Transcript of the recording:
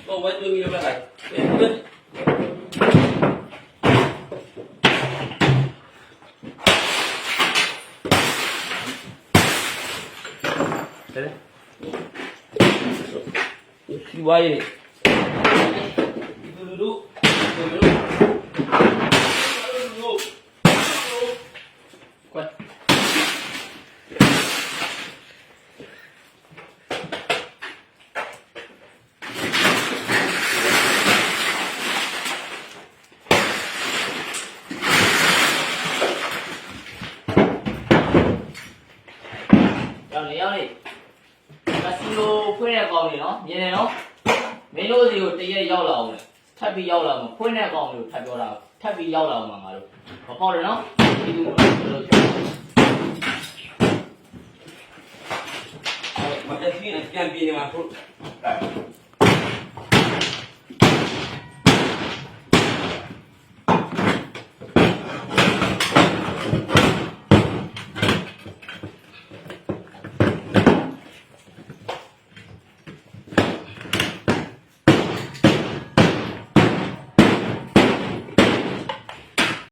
ဝဲဒိမံလၢဘၣ် ဝါအံၤ ဒူဒူဒူ ရောက်နေ ရောက်နေ ကစူလို ဖွင့်တဲ့ကောင်တွေနော် မြင်တယ်နော် မင်းတို့ဆီကို တစ်ရက်ရောက်လာအောင်မယ် ထပ်ပြီးရောက်လာအောင်မယ် ဖွင့်တဲ့ကောင်တွေကို ထပ်ပြောတာ ထပ်ပြီးရောက်လာအောင်မယ် ငါတို့ မပေါက်နဲ့နော် ဒီလူမျိုးတို့ ကျွန်တော်တို့ မတက်သီးနဲ့ ပြန်ပြေးနေမှာ ထိုး